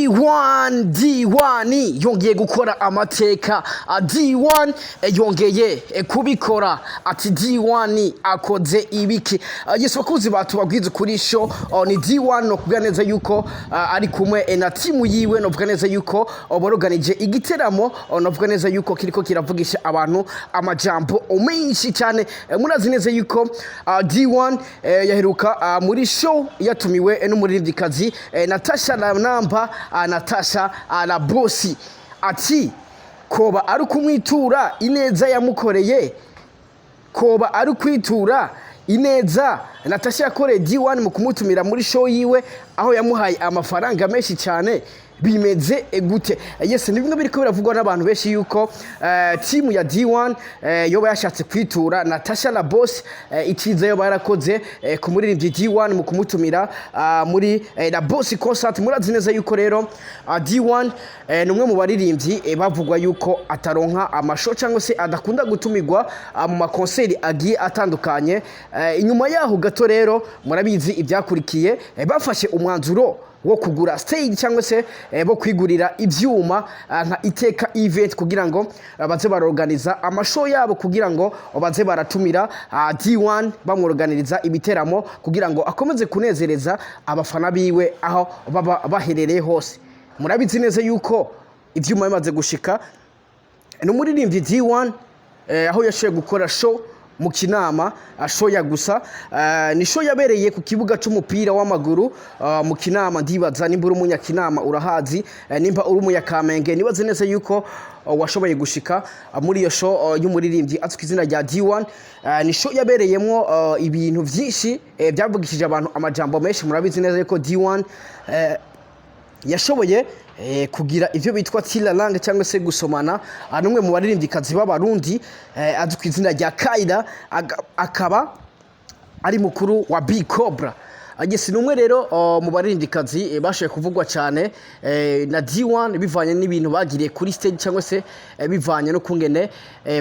D1, D1 yongeye gukora amateka. D1 yongeye kubikora. Ati D1 akoze ibiki? Yes, bakuzi batubabwiza kuri show, ni D1, no kuvuga neza yuko ari kumwe na timu yiwe, no kuvuga neza yuko boroganije igiteramo, no kuvuga neza yuko kiriko kiravugisha abantu amajambo menshi cyane. Murazi neza yuko D1 yaheruka muri show yatumiwe n'umuririmbyikazi Natasha la Namba, Natasha la Bosi. Ati koba ari kumwitura ineza yamukoreye, koba ari kwitura ineza Natasha yakoreye D1 mu kumutumira muri show yiwe, aho yamuhaye amafaranga menshi cyane. Bimeze gute? Yes, ni bimwe biriko biravugwa n'abantu benshi yuko timu ya D1 yoba yashatse kwitura Natasha la Boss iciza yoba yarakoze ku muririmbyi D1 mu kumutumira muri la Boss concert. Murazi neza yuko rero D1 ni umwe mu baririmbyi bavugwa yuko ataronka ama show cyangwa se adakunda gutumirwa mu makonseri agiye atandukanye. Inyuma yaho gato rero murabizi ibyakurikiye, bafashe umwanzuro wo kugura stage cyangwa se bo kwigurira ivyuma nka Iteka Event kugira ngo baze barorganiza ama show yabo, kugira ngo baze baratumira D1, bamworganiriza ibiteramo kugira ngo akomeze kunezereza abafana biwe aho baba baherereye hose. Murabizi neza yuko ivyuma bimaze gushika, ni umuririmbyi D1 aho yashoboye gukora show mu Kinama, show ya gusa, ni show yabereye ku kibuga c'umupira w'amaguru mu Kinama. Ndibaza nimba uri umunyakinama urahazi, nimba uri umunyakamenge nibaze neza yuko washoboye gushika muri iyo show y'umuririmbyi azwi ku izina rya D1. Ni show yabereyemwo ibintu vyinshi byavugishije abantu amajambo menshi. Murabizi neza yuko D1 yashoboye kugira ivyo bitwa tire-langue cyangwa se gusomana n'umwe mu baririmbyikazi b'Abarundi azwi ku izina rya Kaira, akaba ari mukuru wa B Cobra. Agese ni umwe rero mu baririmbyikazi bashoboye kuvugwa cyane na D1 bivanye n'ibintu bagiriye kuri stage cyangwa se bivanye no kungene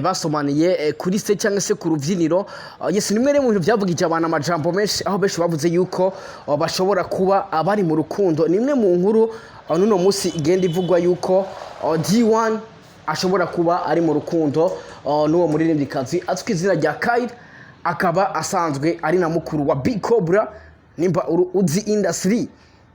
basomaniye kuri stage cyangwa se ku rubyiniro. Yes, ni umwe rero mu bintu byavugije abantu amajambo menshi, aho benshi bavuze yuko bashobora kuba abari mu rukundo. Ni imwe mu nkuru n'uno munsi igenda ivugwa yuko D1 ashobora kuba ari mu rukundo n'uwo muririmbyikazi azwi ku izina rya Kaira, akaba asanzwe ari na mukuru wa Big Cobra. Nimba uzi industry,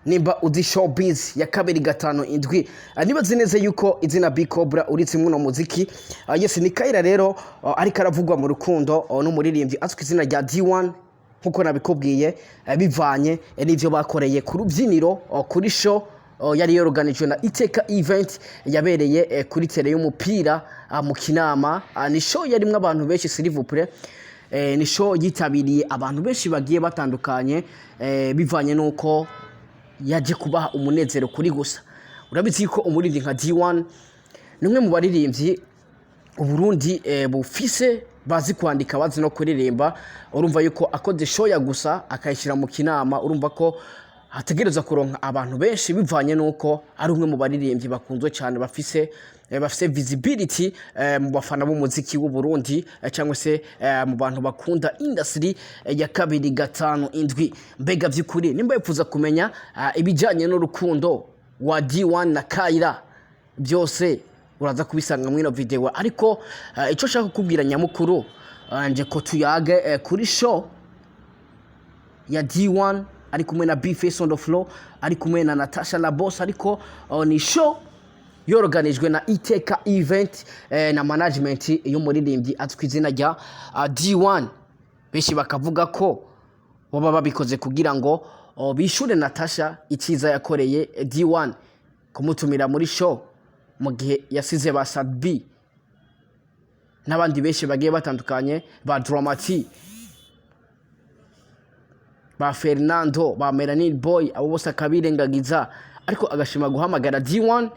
nimba uzi showbiz ya 257, nibazi neza yuko izina Big Cobra uritse muno muziki. Yes, ni Kaira rero ariko aravugwa mu rukundo n'umuririmbyi azwi ku izina rya D1, nkuko nabikubwiye, bivanye n'ivyo bakoreye ku rubyiniro, kuri show yari yoroganijwe na Iteka Event yabereye kuri terrain y'umupira mu Kinama. Ni show yarimwo abantu benshi, s'il vous plaît. Ni show yitabiriye abantu benshi bagiye batandukanye, bivanye n'uko yaje kubaha umunezero kuri gusa. Urabizi ko umuririmbyi nka D1 ni umwe mu baririmbyi Uburundi bufise bazi kwandika, bazi no kuririmba. Urumva yuko akoze show ya gusa akayishyira mu Kinama, urumva ko hategereza kuronka abantu benshi, bivanye nuko ari umwe mu baririmbyi bakunzwe cyane, bafise visibility mu bafana b'umuziki w'u Burundi, cyangwa se mu bantu bakunda industry ya 257. Mbega by'ukuri nimba wifuza kumenya ibijyanye n'urukundo wa D1 na Kaira, byose uraza kubisanga muri ino video. Ariko icyo nshaka kukubwira nyamukuru, nje ko tuyage kuri show ya D1 ari kumwe na B-Face on the floor, ari kumwe na Natasha la Boss, ariko ni show yoroganijwe na Iteka Event na management y'umuririmbyi azwi ku izina rya D1. Benshi bakavuga ko baba babikoze kugira ngo bishure Natasha icyiza yakoreye D1 kumutumira muri show mu gihe yasize ba Sad-B n'abandi benshi bagiye batandukanye, ba Dramati, ba Fernando, ba Melanin Boy, abo bose akabirengagiza, ariko agashima guhamagara D1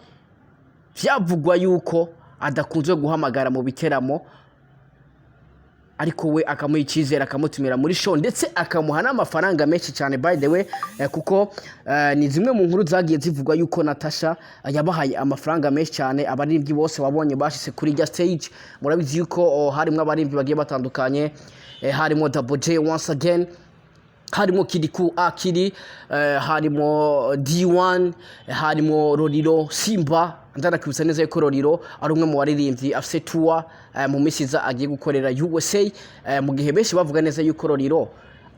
vyavugwa yuko adakunzwe guhamagara mu biteramo, ariko we akamuha icyizere, akamutumira muri show, ndetse akamuha n'amafaranga menshi cyane. By the way, kuko ni zimwe mu nkuru zagiye zivugwa yuko Natasha yabahaye amafaranga menshi cyane abaririmbyi bose wabonye bashyize kuri rya stage. Murabizi yuko harimo abaririmbyi bagiye batandukanye, harimo Double J once again. Harimo Kirikou Akili, harimo D1, harimo Roriro Simba. Ndanakwibutsa neza yuko Roriro ari umwe mu baririmbyi afise tour mu minsi iza agiye gukorera USA, mu gihe benshi bavuga neza yuko Roriro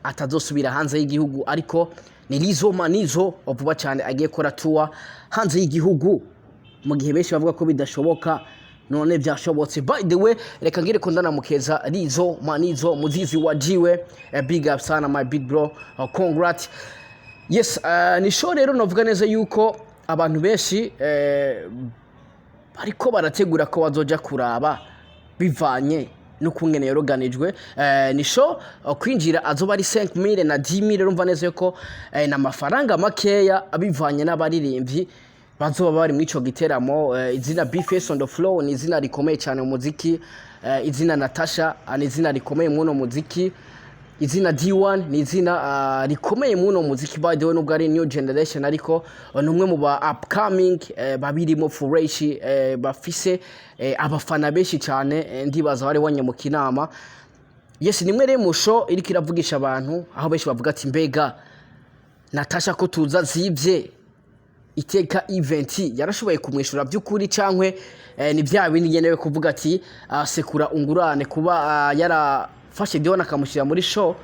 atazosubira hanze y'igihugu, ariko ni Lizo Manizo vuba cyane agiye gukora tour hanze y'igihugu, mu gihe benshi bavuga ko bidashoboka, none byashobotse. By the way, reka ngire ko ndanamukeza Lizo Manizo, muzizi wa jiwe, big up sana, my big bro, congrats. Yes, ni show rero novuga neza yuko abantu benshi bariko barategura ko bazoja kuraba bivanye n'ukungene yoroganijwe. Ni show kwinjira azoba ari 5000 na 10000. Urumva neza yuko na mafaranga makeya bivanye n'abaririmbyi bazoba bari muri ico giteramo. Izina Bface on the floor ni izina rikomeye cyane mu muziki, izina Natasha ni izina rikomeye mu muziki, izina D1 ni izina rikomeye muno muziki. By the way, nubwo ari new generation, ariko ni umwe mu ba upcoming babirimo fresh, bafise abafana benshi cyane, ndibaza bari wanye mu kinama. Yes, nimwe rero mu show iriko iravugisha abantu, aho benshi bavuga ati: "Mbega Natasha ko tuza zivye Iteka Event, yarashoboye kumwishura by'ukuri, cankwe ni bya bindi ngenewe kuvuga ati sekura ungurane?" Kuba yarafashe Dion akamushyira muri show,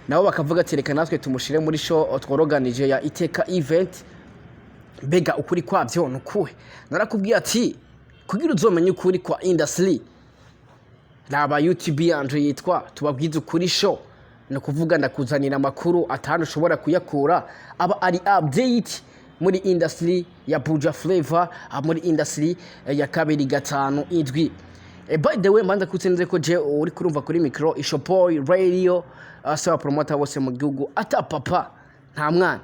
nabo bakavuga ati: "Reka natwe tumushire muri show tworoganije ya Iteka Event." Mbega ukuri kwabyo ni ukuhe? Narakubwiye ati kugira uzomenye ukuri kwa industry, raba YouTube yanje yitwa Tubabwize Ukuri Show. Ni ukuvuga ndakuzanira amakuru atanu ushobora kuyakura, aba ari update muri industry ya Buja Flavor, muri industry ya 257. By the way, mbanza kutse ko je uri kurumva kuri micro Isho Boy Radio, asaba promoter bose mu gihugu, ata papa nta mwana.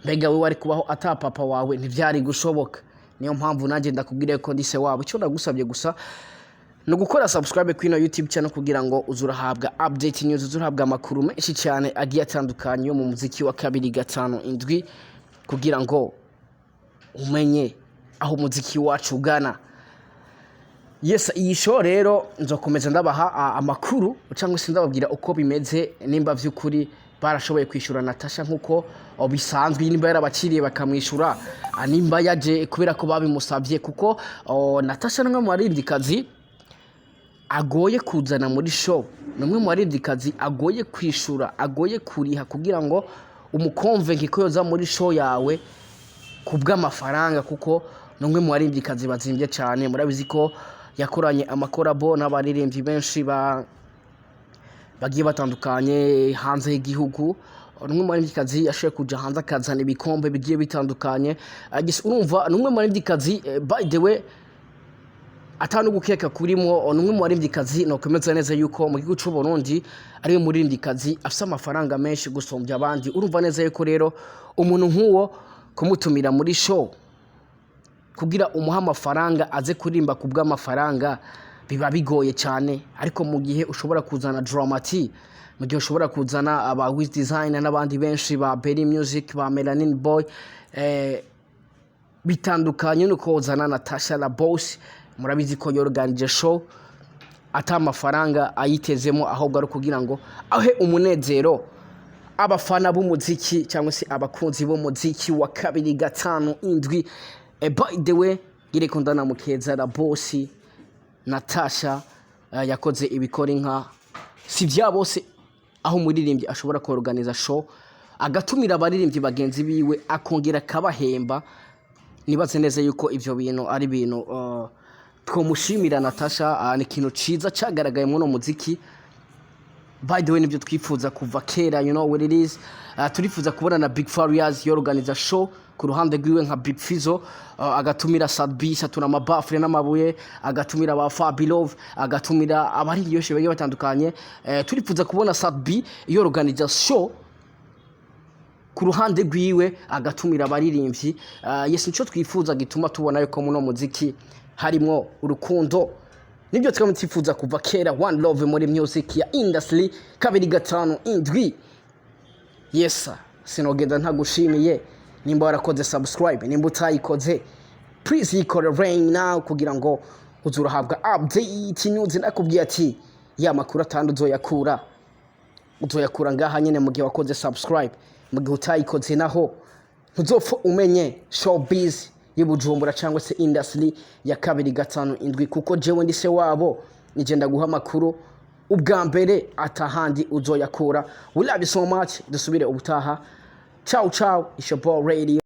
Mbega wewe wari kubaho ata papa wawe? Ntivyari gushoboka. Niyo mpamvu nanjye ndakubwira ko ndise wabo. Icyo ndagusabye gusa ni ugukora subscribe kuri ino YouTube channel kugira ngo uzurahabwa update news, uzurahabwa amakuru menshi cyane agiye atandukanye yo mu muziki wa 257, kugira ngo umenye aho umuziki wacu ugana. Yes, iyi show rero nzokomeza ndabaha amakuru cyangwa se ndababwira uko bimeze, nimba vy'ukuri barashoboye kwishyura Natasha nkuko bisanzwe, nimba yarabakiriye bakamwishyura, nimba yaje kubera ko babimusabye, kuko Natasha ni umwe mu baririmbikazi agoye kuzana muri show, ni umwe mu baririmbikazi agoye kwishura, agoye kuriha kugira ngo umukonvenke ko yoza muri show yawe ku bw'amafaranga, kuko ni umwe mu baririmbikazi bazimbye cyane. Murabizi ko yakoranye amakorabo n'abaririmbyi benshi ba bagiye batandukanye hanze y'igihugu. Ni umwe mu baririmbikazi yashoboye kuja hanze akazana ibikombe bigiye bitandukanye. Urumva ni umwe mu baririmbikazi, by the way, atanu gukeka kurimo, ni umwe mu baririmbikazi nokwemeza neza yuko mu gihugu c'u Burundi ariwe muririmbyikazi afise amafaranga menshi gusumbya abandi. Urumva neza yuko rero umuntu nk'uwo kumutumira muri show kugira umuhe amafaranga aze kuririmba ku bw'amafaranga biba bigoye cyane. Ariko mu gihe ushobora kuzana Dramati, mu gihe ushobora kuzana aba Wiz Designer n'abandi benshi ba Berry Music, ba Melanin Boy, bitandukanye nuko uzana Natasha la Boss. Murabizi ko yorganije show ata amafaranga ayitezemo, ahubwo ari kugira ngo ahe umunezero abafana b'umuziki cyangwa se abakunzi b'umuziki wa 257. By the way, ngire ko ndanamukeza la Boss Natasha, yakoze ibikora inka. Si bya bose aho umuririmbyi ashobora kuorganiza show, agatumira abaririmbyi bagenzi biwe, akongera akabahemba. Nibaze neza yuko ivyo bintu ari ibintu twomushimira Natasha. Ni ikintu ciza cagaragaye muri uno muziki. By the way, nibyo twifuza kuva kera, you know what it is. Turifuza kubona na Big Farious yorganiza show ku ruhande rwiwe nka Big Fizzo, agatumira Sadbi, Satura, amabafure n'amabuye, agatumira ba Fabilove, agatumira abaririmbyi benshi bagiye batandukanye. Turifuza kubona Sadbi yorganiza show ku ruhande rwiwe, agatumira abaririmbyi. Yes, nico twifuza gituma tubona yuko muno muziki harimwo urukundo. Nibyo twari twifuza kuva kera, one love muri music ya industry 257. Yes, sinogenda ntagushimiye nimba warakoze subscribe. Nimba utayikoze, please yikore right now kugira ngo uze urahabwa update news. Nakubwiye ati ya makuru atanu uzoyakura. Uzoyakura ngaha nyene mu gihe wakoze subscribe. Mu gihe utayikoze naho, ntuzopfa umenye showbiz y'Ubujumbura cyangwa se industry ya 257, kuko jewe ndi se wabo, nije ndaguha amakuru ubwa mbere atahandi uzoyakura. We love you so much. Dusubire ubutaha. Ciao ciao, it's your boy Radio.